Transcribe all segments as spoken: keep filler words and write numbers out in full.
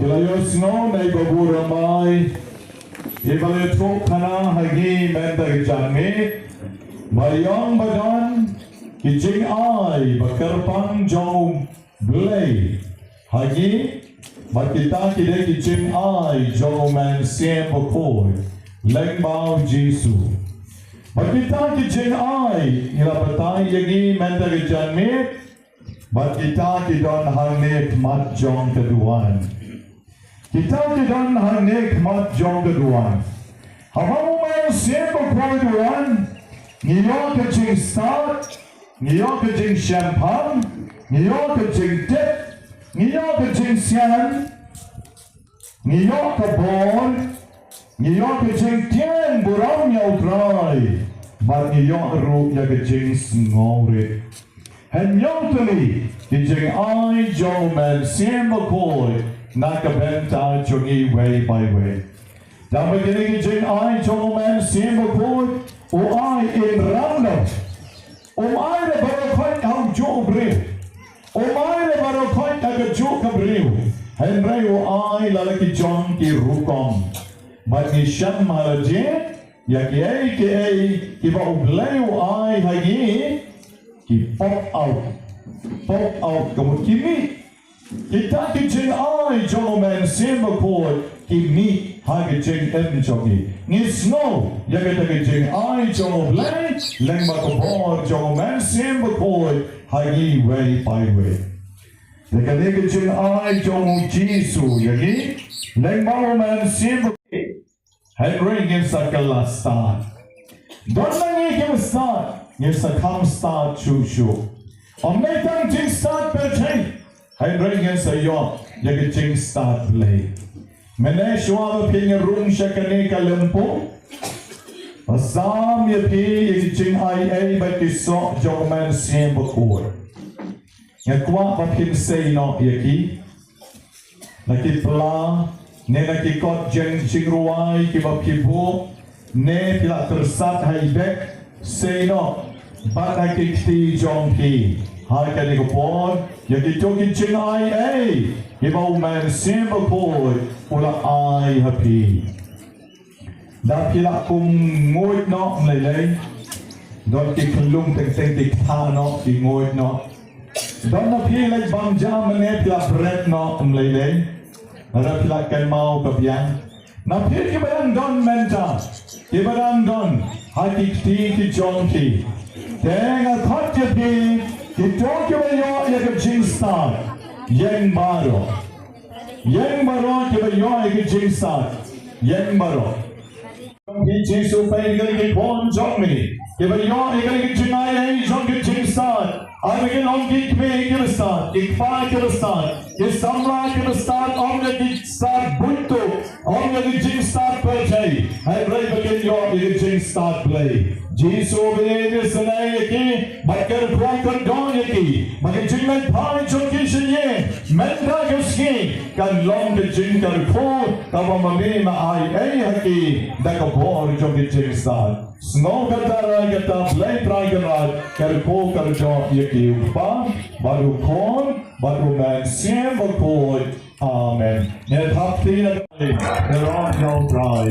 Phi la ïohsngew na i Babu Ramai, i ba la ïathuh khana ha ngi mynta ka janmiet, ba ïong ba don ki jingai ba kyrpang jong U Blei ha ngi, bad kita ki dei ki jingai jong U Mynsiem Bakhuid lyngba U Jisu. Bad kita ki jingai ngi la batai ïa ngi mynta ka janmiet, bad kita ki don hangne khmat jong ka duwan. Kita ki don hangne khmat jong ka duwan. Haba U Mynsiem Bakhuid u wan, ngi ïoh ka jingstad, ngi ïoh ka jingshemphang, ngi ïoh ka jingtip, ngi ïoh ka jingsian, ngi ïoh ka bor, ngi ïoh ka jingtieng burom ïa U Trai, bad ngi ïoh ruh ïa ka jingsngewrit. Hynñiew tylli ki jingai jong U Mynsiem Bakhuid na ka bynta jong ngi iwei pa iwei. Dang ba kine ki jingai jong U Mynsiem Bakhuid u ai in random. Um ai da baroh khoit ha u juh u briew. Um ai da baroh khoit ha ka juh ka briew. Hynrei u ai la la ki jong ki rukom. Bad ngi shem ha la jingïa ïa kiei kiei kiba U Blei u ai ha ngi, ki pop out. Pop out ka mut ki mih. Kita ki jingai jong U Mynsiem Bakhuid ki mih ha ka jingim jong ngi. Ngi sngew ïa kata ka jingai jong U Blei lyngba ka bor jong U Mynsiem Bakhuid ha ngi iwei pa iwei. Te kane ka jingai jong U Jisu ïa ngi lyngba U Mynsiem Bakhuid. Hynrei ngin sa kylla stad. Don na ngi kiba stad, ngin sa kham stad shuh shuh. Ym dei tang jingstad pyrthei, hynrei ngin sa ïoh ïa ka jingstad Blei. Mynne shuwa ba phi ngi rung sha kane ka lympung, ba sam ïa phi ïa ki jingai ei bad ki soh jong U Mynsiem Bakhuid. Nga kwah ba phin sei noh ïa ki. Na ki pla, ne na ki kot jing jingrwai kiba phi buh, ne phi la kyrsat ha i bek, sei noh, bad ha ki kti jong phi. Ha kane ka por, ïa kito ki jingai ei, kiba U Mynsiem Bakhuid u la ai ha phi. Da phi la kum nguid noh ym lei lei. Don ki khyllung teng teng ki kha noh ki nguid noh. Don na phi leit bam ja mynne phi la bret noh ym lei lei. Lada phi la kynmaw ka biang. Na phi kiba dang don mynta, kiba dang don ha ki kti ki jong phi. Te nga khot ïa phi, kito kiba ïoh ïa ka jingstad, ïeng baroh. Ïeng baroh kiba ïoh ïa ka jingstad. Ïeng baroh. Ki Jisu peit ïa ki khun jong me kiba ïoh ïa ka jingai ei jong ka jingstad. Ai ba kin ong ki kmie kiba stad, ki kpa kiba stad, ki samla kiba stad, ym ïa ki stad buit tuk, ym ïa ki jingstad pyrthei. Hynrei ba kin ïoh ïa ka jingstad Blei. Jisu ba ïeit isynei ïa ki, bad kyrkhu kyrdoh ïa ki, ba ka jingleit phai jong ki sha ïing mynta ka sngi kan long ka jingkyrkhu kaba ma me ma ai ei ha ki da ka bor jong ka jingstad. Sngew kata rai kata Blei Trai Kynrad, kyrkhu kyrdoh ïa ki U Kpa bad U Khun bad U Mynsiem Bakhuid. Amen. Ngi thap kti ïa ka Trai, ngi rong ïa U Trai.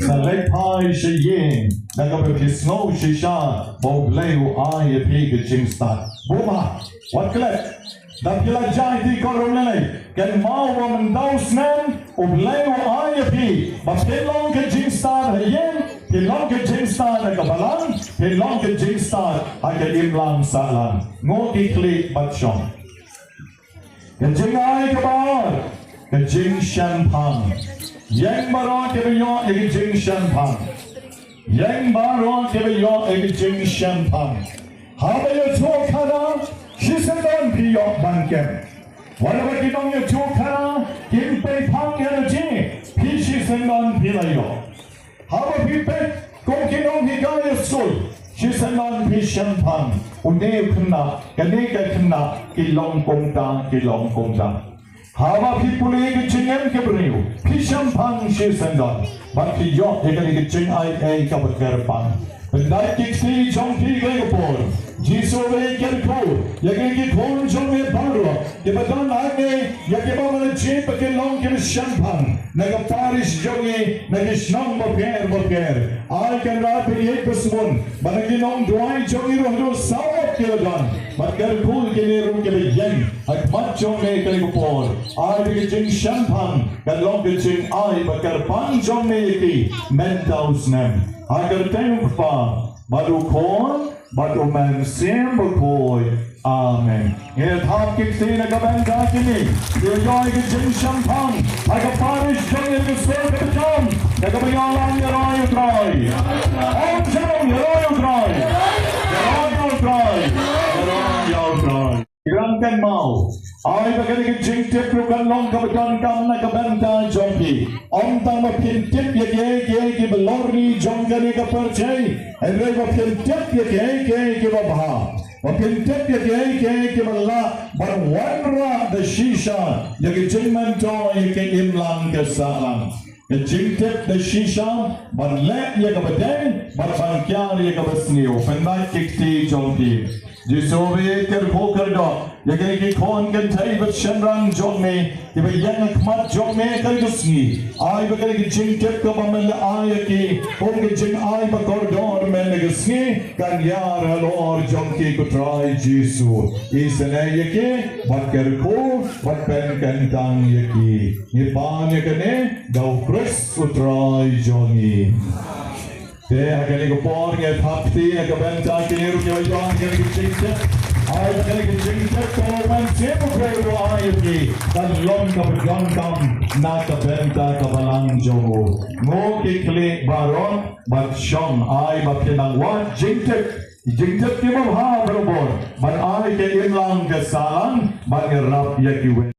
Sa leit phai sha ïing da kaba phi sngew shisha ba U Blei u ai ïa phi ka jingstad. Bun ah, wat klet. Da phi la jai ti kor ym lei lei, kynmaw ba mynta u snem U Blei u ai ïa phi ba phin long ka jingstad ha ïing, phin long ka jingstad ha ka balang, phin long ka jingstad ha ka imlang sahlang. Nguh ki khlieh bad shong. Ka jingai kaba ar, ka jingshemphang. Ïeng baroh kiba ïoh ïa ka jingshemphang. Ïeng baroh kiba ïoh ïa ka jingshemphang. Haba ïathuh khana, shisyndon phi ïoh ban kem. Wat la ba ki nongïathuh khana kin pynphang ïa lade, phi shisyndon phi la ïoh. Haba phi peit kum ki nonghikai skul, shisyndon phi shemphang. Une u khynnah, kane ka khynnah, ki long kumta, ki long kumta. Haba phi pule ïa ki jingim ki briew, phi shemphang shisyndon. Bad phi ïoh ïa kane ka jingai ei kaba kyrpang. Pyndait ki kti jong phi kane ka por. Jisu, ba ïa kyrkhu ïa kine ki khun jong me baroh kiba don hangne, ïa kiba me la jied ba kin long kiba shemphang na ka parish jong ngi, na ki shnong bapher bapher. Ai Kynrad ba ïeit ba sbun, ba na ki nongduwai jong ngi ruh haduh saw ngut ki la don, bad kyrkhu ïa kine ruh kiba ïeng ha khmat jong me kane ka por. Ai ba ka jingshemphang kan long ka jingai bad kyrpang jong me ïa ki mynta u snem. Ha ka kyrteng u Kpa bad u Khun bad u Mynsiem Bakhuid. Amen. Ngin ïa thap ki kti na ka bynta kine. Ïa ïoh ïa ka jingshemphang ha ka parish jong ngi, ka sur ka jong, da kaba ïalam ïa roi ïa u Trai. Ong jong ïa roi ïa u Trai. Ïa roi ïa u Trai. Ïa roi ïa u Trai. Ki rang kynmaw, ai ba kane ka jingtip ruh kan long kaba donkam na ka bynta jong phi. Ym tang ba phin tip ïa kiei kiei kiba lorni jong kane ka pyrthei, hynrei ba phin tip ïa kiei kiei kiba bha, ba phin tip ïa kiei kiei kiba lah ban wanrah da shisha ïa ka jingmyntoi ïa ka imlang ka sahlang. Ka jingtip da shisha ban leh ïa kaba dei bad ban kiar ïa kaba sniew. Pyndait ki kti jong phi. Jisu, ba ïeit, kyrkhu kyrdoh ïa kine ki khun kynthei bad shynrang jong me kiba ïeng ha khmat jong me ha kane ka sngi. Ai ba kane ka jingtip kaba me la ai ïa ki, kum ka jingai ba kordor me ha kane ka sngi, kan ïar halor jong ki, ko Trai Jisu. Isynei ïa ki bad kyrkhu bad pynkyntang ïa ki. Ngi pan ïa kane da u Khrist u Trai jong ngi. Te ha kane ka por ngi ïa thap kti na ka bynta kine ruh kiba ïoh ïa kane ka jingtip. Ai ba kane ka jingtip kaba u Mynsiem Bakhuid u ai ïa ki kan long kaba donkam na ka bynta ka balang jong u. Nguh ki khlieh baroh bad shong, ai ba phin nang wad jingtip, jingtip kiba bha barabor, ban ai ka imlang ka sahlang ban ïarap ïa kiwei.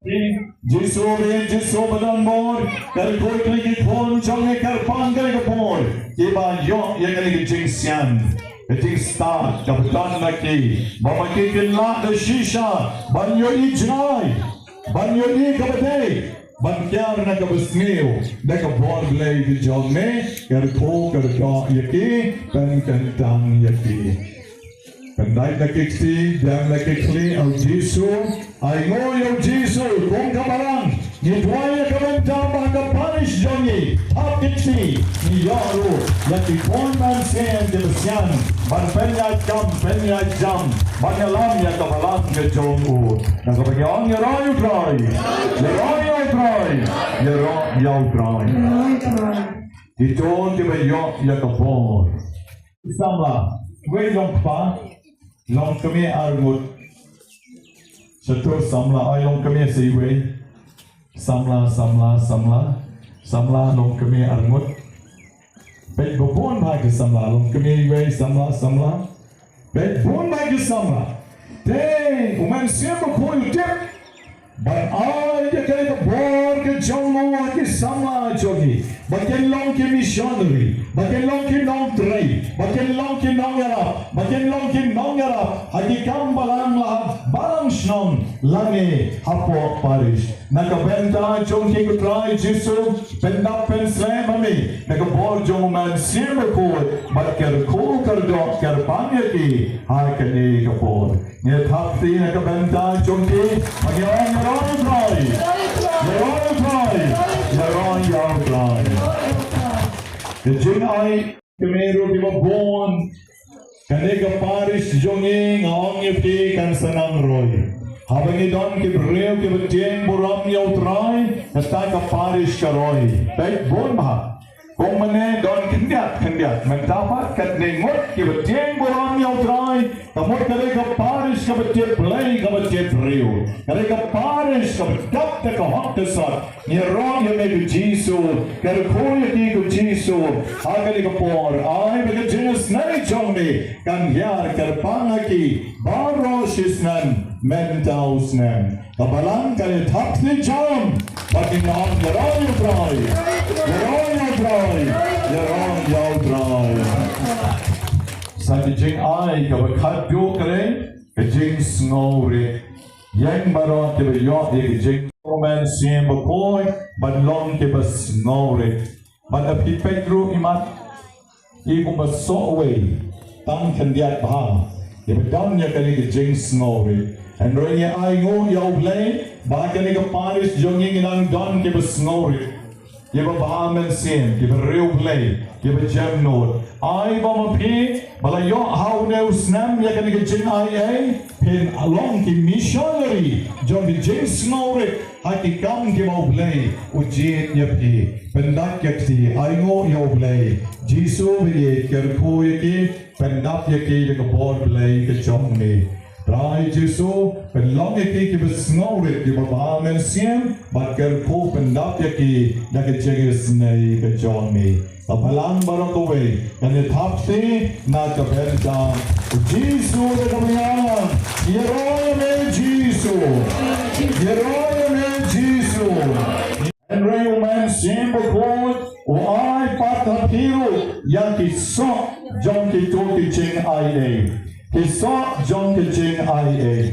Jisu, ba ïeit, Jisu ba donbor, kyrkhu ïa kine ki khun jong me, kyrpang kane ka por kiba ïoh ïa kane ka jingsian, ka jingstad kaba don ma ki, ba ma ki kin lah da shisha ban ïohi jngai, ban ïohi kaba dei, ban kiar na kaba sniew da ka bor Blei ka jong me. Kyrkhu kyrdoh ïa ki, pynkyntang ïa ki. Pyndait na ki kti, dem na ki khlieh, ïa u Jisu. Ai nguh ïa u Jisu kum ka balang. Ngi duwai ïa ka bynta ba ha ka parish jong ngi, thap ki kti, ngi ïoh ruh ïa ki khun mynsiem kiba sian ban pynïaid kam pynïaid jam, ban ïalam ïa ka balang ka jong u. Na kaba ngi ong, ïa roi ïa u Trai, ïa roi ïa u Trai, ïa roi ïa u Trai. Kito kiba ïoh ïa ka bor. Samla, wei long kpa, long kmie arngut. Satu samla, ai long kmie sa iwei. Samla, samla, samla. Samla long kmie arngut. Peit ba bun bha ki samla, long kmie iwei, samla, samla. Peit bun bha ki samla. Te u Mynsiem Bakhuid u tip ban ai ïa kane ka bor ka jong u ha ki samla jong ngi, ba kin long ki missionary, ba kin long ki nongtrei, ba kin long ki nongïarap, ba kin long ki nongïarap ha ki kam balang, la ha balang shnong lane hapoh parish. Na ka bynta jong ki, ko Trai Jisu, pyndap pynshlei ma me na ka bor jong u Mynsiem Bakhuid, bad kyrkhu kyrdoh kyrpang ïa ki ha kane ka por. Ngi thap kti na ka bynta jong ki, ba ngi ong, ïa roi ïa u Trai, ïa roi ïa u Trai, ïa roi ïa u Trai. Ka jingai, kmie ruh kiba bun. Kane ka parish jong ngi, nga ong ïa phi, kan sa nang roi. Haba ngi don ki briew kiba tieng burom ïa u Trai, kata ka parish ka roi. Peit bun bha. Kum mynne don khyndiat khyndiat, mynta pat katne ngut kiba tieng burom ïa u Trai. Ka mut ka dei ka parish kaba tip Blei kaba tip briew. Ka dei ka parish kaba dap da ka hok ka sot. Ngi ïaroh ïa me ko Jisu, kyrkhu ïa ki ko Jisu, ha kane ka por, ai ba ka jingisynei jong me kan hiar kyrpang ha ki baroh shisnem mynta u snem. Ka balang kan ïathap shisha, bad ngi ong, ïa roi ïa u Trai, ïa roi ïa u Trai, ïa roi ïa u Trai. Sa ka jingai kaba khatduh ka dei ka jingsngewrit. Ïeng baroh kiba ïoh ïa ka jing u Mynsiem Bakhuid ban long kiba sngewrit. Bad ap ki peit ruh imat, i kumba soh wei, tang khyndiat bha. Kiba don ïa kane ka jingsngewrit. Hynrei ngi ainguh ïa U Blei ba kane ka parish jong ngi ngi nang don kiba sngewrit, kiba bha mynsiem, kiba riewblei, kiba jemnud. Ai ba ma phi ba la ïoh ha une u snem ïa kane ka jingaiei, phin long ki missionary jong ka jingsngewrit ha ki kam kiba U Blei u jied ïa phi. Pyndap ïa ki, ainguh ïa U Blei. Jisu ba ïeit, kyrkhu ïa ki, pyndap ïa ki da ka bor Blei ka jong me. Trai Jisu, pynlong ïa ki kiba sngewrit, kiba bha mynsiem, bad kyrkhu pyndap ïa ki da ka jingisynei ka jong me. Ka balang baroh kawei kan ïathap kti na ka bynta Jisu da ka bynta. Ïaroh ïa me Jisu. Ïaroh ïa me Jisu. Hynrei U Mynsiem Bakhuid u ai pat ha phi ruh ïa ki soh jong kito ki jingaiei. Ki soh jong ki jingaiei.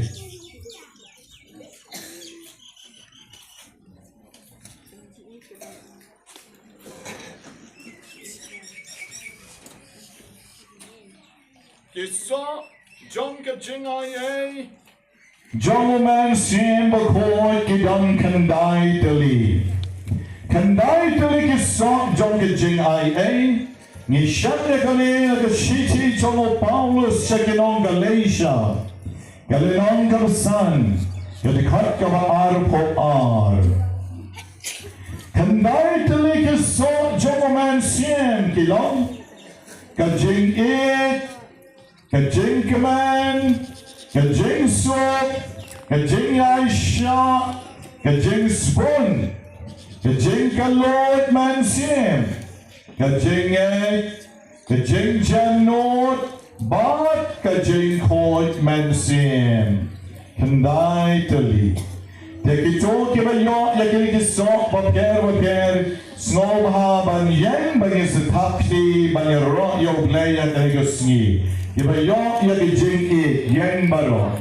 Ki soh jong ka jingaiei jong U Mynsiem Bakhuid ki don khyndai tylli. Khyndai tylli ki soh jong ka jingaiei. Ngi shad ïa kane ha ka shithi jong u Paulus sha ki nong Galatia. Ka lynnong kaba san, ka dkhot kaba arphew ar. Khyndai tylli ki soh jong U Mynsiem ki long ka jingïeit, ka jingkmen, ka jingsuk, ka jingïaishah, ka jingsbun, ka jingkylluid mynsiem, ka jingngeit, ka jingjemnud, bad ka jingkhuid mynsiem. Khyndai tylli. Te kito kiba ïoh ïa kine ki soh bapher bapher, sngewbha ban ïeng ban ïathap kti ban ïaroh ïa U Blei ïa kane ka sngi. Kiba ïoh ïa ka jingïeit, ïeng baroh.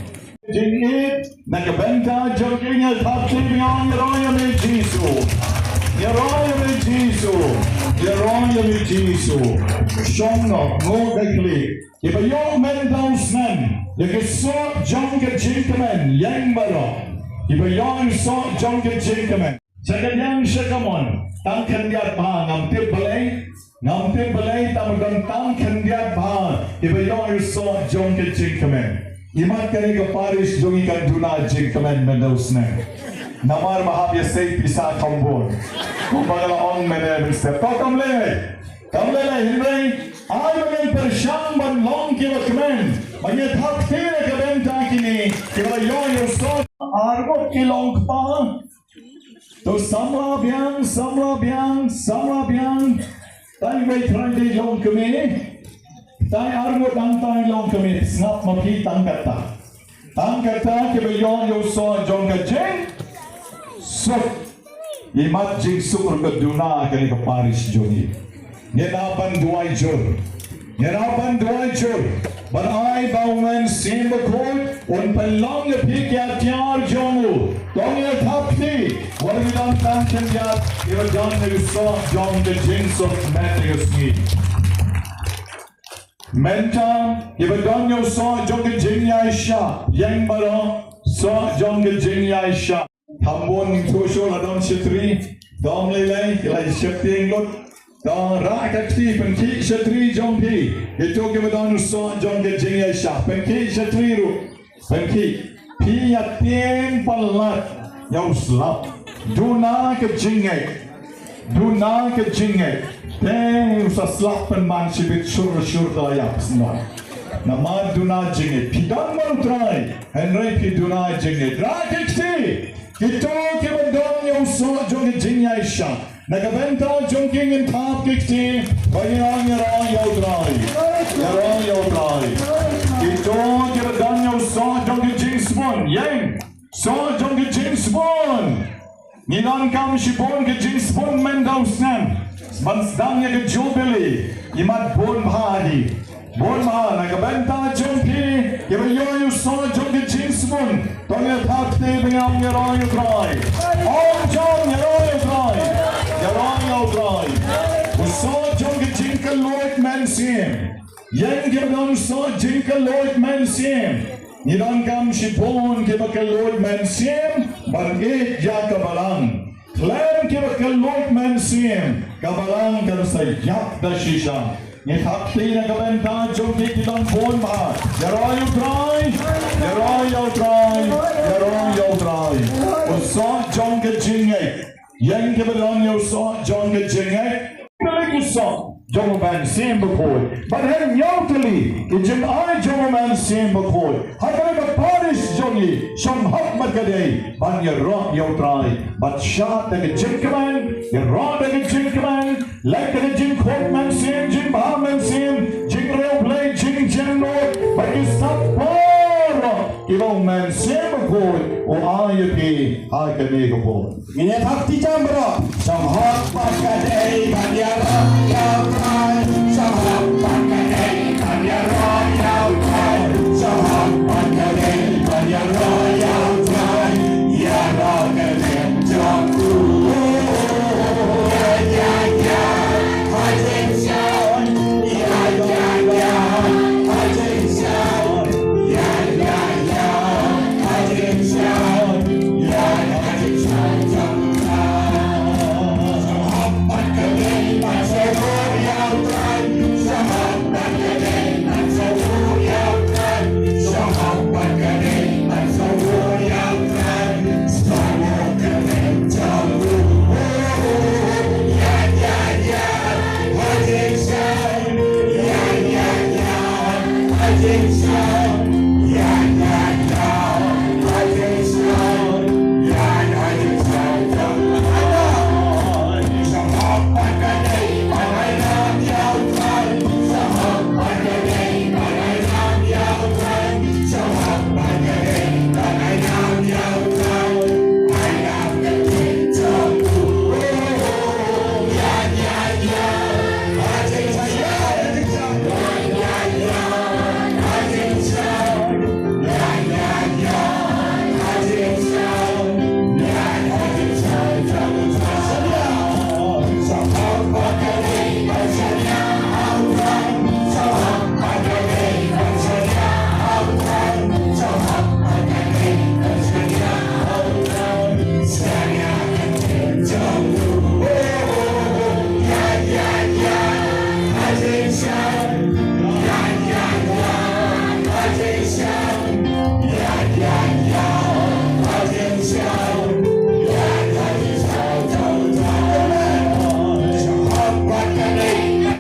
Jingïeit, na ka bynta jong ki, ïathap kti, ïaroh ïa me Jisu. Ïaroh ïa me Jisu. Ïaroh ïa me Jisu. Shong noh, nguh da ka khlieh. Kiba ïoh mynta u snem ïa ki soh jong ka jingkmen, ïeng baroh. Kiba ïoh ïa ki soh jong ka jingkmen. Sha ka liang sha kamon, tang khyndiat bha, ngam tip balei, ngam tip balei, tang don tang khyndiat bha kiba ïoh ïa ki soh jong ka jingkmen. Imat kane ka parish jong ngi kan duna jingkmen mynta u snem. Namar ba hap ïa sei pisa kham bun. Kumba nga la ong mynne mynstep. Ko kam lei. Kam lei lei, hynrei ai ba ngin pyrshang ban long kiba kmen, ba ngin thap kti na ka bynta kine kiba la ïoh ïa u soh. Arngut ki long kpa. To samla biang, samla biang, samla biang. Tai wei trai dei long kmie. Tai arngut dang tai long kmie. Sngap ma phi, tang kata. Tang kata kiba ïoh ïa u soh jong ka jingsuk. Imat jingsuk ruh ka duna kane ka parish jong ngi. Ngin ap ban duwai jur. Ngin ap ban duwai jur. Ban ai ba U Mynsiem Bakhuid un pynlong ïa phi ki atiar jong u. To ngin ïathap kti. Wat la ki don tang khyndiat, kiba don ïa u soh jong ka jingsuk mynta ka sngi. Mynta, kiba don ïa u soh jong ka jingïaishah, ïeng baroh, soh jong ka jingïaishah. Kham bun, to shu la don shatri, dom lei lei, ki la sheptieng lut. To rah ka kti, pynkhih shatri jong phi. Kito kiba don u soh jong ka jingïaishah, pynkhih shatri ruh. Pynkhih, phi ïa tieng palat ïa u slap. Duna ka jingngeit. Duna ka jingngeit. Te u sa slap pynban shibit shur shur da ïa psnong. Namar duna jingngeit. Phi don ma U Trai. Hynrei phi duna jingngeit. Rah ka kti. Kito kiba don ïa u soh jong ka jingïaishah. Na ka bynta jong ki ngin thap ki kti, ba ngin ïaroh ïa U Trai. Ïaroh ïa U Trai. Kito kiba don ïa u soh jong ki jingsbun, ïeng. Soh jong ki jingsbun. Ngi donkam shibun ki jingsbun mynta u snem. Ban sdang ïa ka jubili. Imat bun bha hi. Bun bha na ka bynta jong phi, kiba ïoh ïa u soh jong ka jingsbun. To ngin thap kti ba ngin ïaroh ïa U Trai. Ong jong ïaroh ïa U Trai. Ïaroh ïa U Trai. U soh jong ka jingkylluid mynsiem. Ïa kiba don soh jingkylluid mynsiem. Ngi donkam shibun kiba kylluid mynsiem ban ïeit ïa ka balang. Khlem kiba kylluid mynsiem, ka balang kan sa ïap da shisha. Ngi thap kti na ka bynta jong ki ki don bun bha. Ïaroh ïa U Trai, ïaroh ïa U Trai, ïaroh ïa U Trai. U soh jong ka jingngeit. Ïa kiba don ïa u soh jong ka jingngeit. Kylluid u soh jong u Mynsiem Bakhuid. Bad hynñiew tylli ki jingai jong u Mynsiem Bakhuid. Ha kane ka parish jong ngi, shong hok markadei ban ïaroh ïa U Trai. Bad shad da ka jingkmen, ïaroh da ka jingkmen, leit da ka jingkhuid mynsiem, jingbha mynsiem, jingriewblei, jingjemnud, bad ki sap baroh kiba u Mynsiem Bakhuid u ai ïa phi ha kane ka por. Ngin ïa thap kti jam baroh.